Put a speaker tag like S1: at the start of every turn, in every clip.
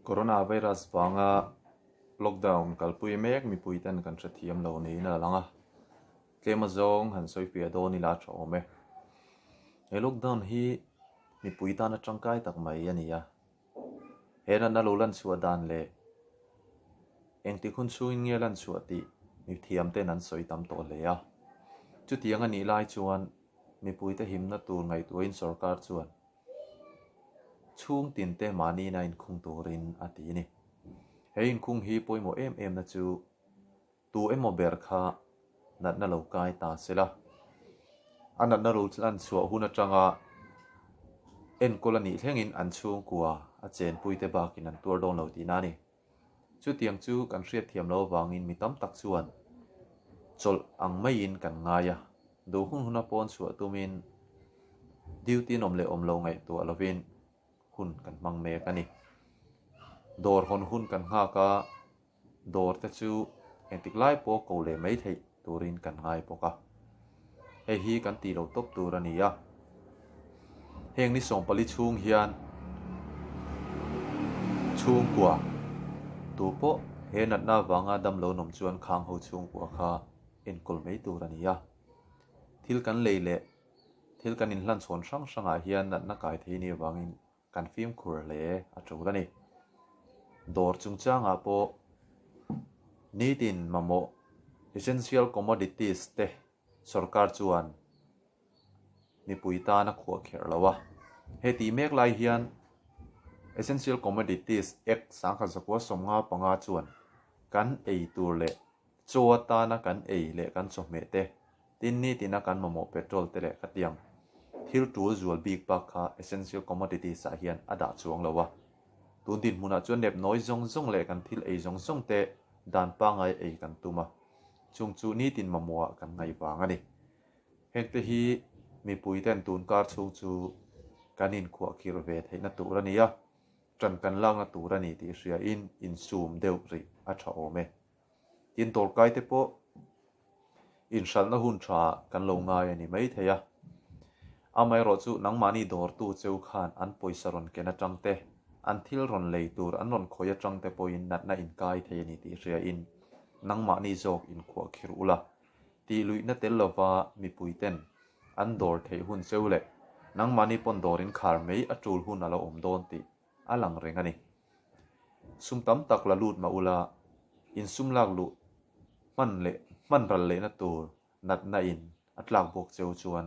S1: Coronavirus vanga lockdown kalpui mek mipui ten kan hrethiam lo niin a lang a, tlem azawng han sawi fiah dawn ila a tha awm e. He lockdown hi mipui tana tangkai tak mai a ni a, he natna lo lan chhuah dan leh engtik hun chhungin nge lan chhuah tih mithiam ten an sawi tam tawh hle a. Chutiang a nih lai chuan mipuite himna tur ngaihtuahin sorkar chuan Chhung tinte mahniin a inkhung turin a ti a ni. He inkhung hi pawimawh em em na chu tu emaw ber kha natna lo kai ta se la. A natna lo lan chhuah hun atanga enkawl a nih thlengin an chhungkua a chenpuite bakin an tuar dawn lo tihna a ni. Chutiang chu kan hriatthiam loh avangin mi tam tak chuan chawlh ang maiin kan ngai a, duh hun huna pawn chhuah tumin duty nawm leh awm lo ngaihtuah lovin hun kan hmang mek a ni. Dawr hawn hun kan nghak a, dawr te chu engtik lai pawh ko leh mai theih turin kan ngai bawk a. Hei hi kan tih lo tawp tur a ni a. Heng ni 14 chhung hian chhungkua tu pawh he natna avanga damlo nawm chuan khang ho chhungkua kha enkawl mai tur a ni a. Thil kan lei leh thil kan inhlanchhawn hrang hrangah hian natna kai thei ni avangin kan fimkhur hle a tul a ni. Dawr chungchangah pawh nitin mamawh essential commodities te sorkar chuan mipui tan a khuah kherh lo a. He tih mek lai hian Essential Commodities Act 1995 chuan kan ei tur leh chaw atana kan ei leh kan chawhmeh te, tin nitina kan mamawh petrol te leh khatiang thil tul zual bik bak kha Essential Commodities ah hian a dah chuang lo a. Tun dinhmunah chuan nepnawi zawng zawng leh kan thil ei zawng zawng te dan pangngai ei kan tum a, chung chu nitin mamawhah kan ngaih vang a ni. Hengte hi mipuiten tun kar chhung chu kan inkhuahkhirh ve theihna tur a ni a, ṭan kan lakna tur a ni tih hriain insum deuh rih a ṭha awm e. Tin, dawrkaite pawh inhralhna hun ṭha kan lo ngai a ni maithei a. Amaherawhchu nangmahni dawrtu cheu khan an pawisa rawn ken aṭang te, an thil rawn lei tur an rawn khawih aṭang te pawhin natna inkai thei a ni tih hriain nangmahni zawk inkhuahkhirh ula. Tih luihna tel lova mipuiten an dawr theih hun cheu leh nangmahni pawn dawr in khar mai a tul hun a lo awm dawn tih a lang reng a ni. Sum tam tak la lut mah ula, in sum lak luh hman leh hman ral lehna tur natna in a tlak bawk cheu chuan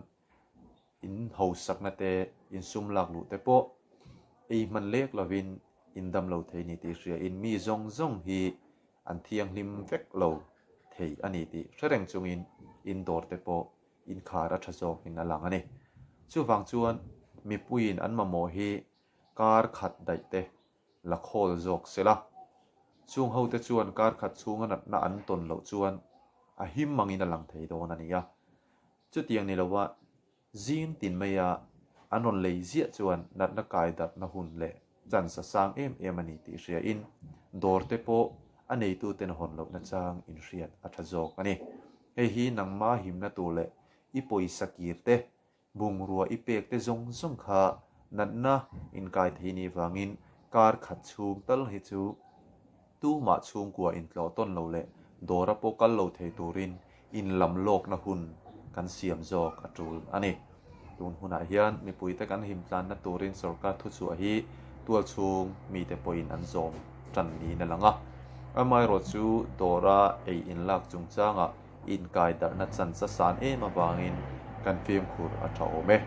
S1: in hausakna te, in sum lak luh te pawh ei hman lek lovin in dam lo thei ni tih hria in mi zawng zawng hi an thianghlim vek lo thei a ni tih hre reng chungin in dawr te pawh inkhar a tha zawkin a lang a ni. Chuvang chuan mipuiin an mamawh hi kar khat daih te la khawl zawk se la. Chung hote chuan kar khat chhunga natna an tawn loh chuan a him mangin a lang thei dawn a ni a. Chutiang ni lova zing tin maia an rawn lei ziah chuan natna kai darhna hun leh chance a sang em em a ni tih hriain dawr te pawh a neituten hawn lohna chang inhriat a tha zawk a ni. Hei hi nangma himna tur leh i pawisa kir te Bungrua i pek te zawng zawng kha natna inkai thei nih vangin kar khat chhung tal hi chu tumah chhungkua intlawh tawn lo leh dawra pawh kal lo thei turin inlam lawkna hun kan siam zawk a tul a ni. Tun hunah hian mipuite kan himtlanna turin sorkar thuchhuah hi tualchhung mite pawhin an zawm tan niin a lang a. Amaherawh chu dawra ei inlak chungchangah Inkai darhna chance a san em avangin kan fimkhur a tha awm e.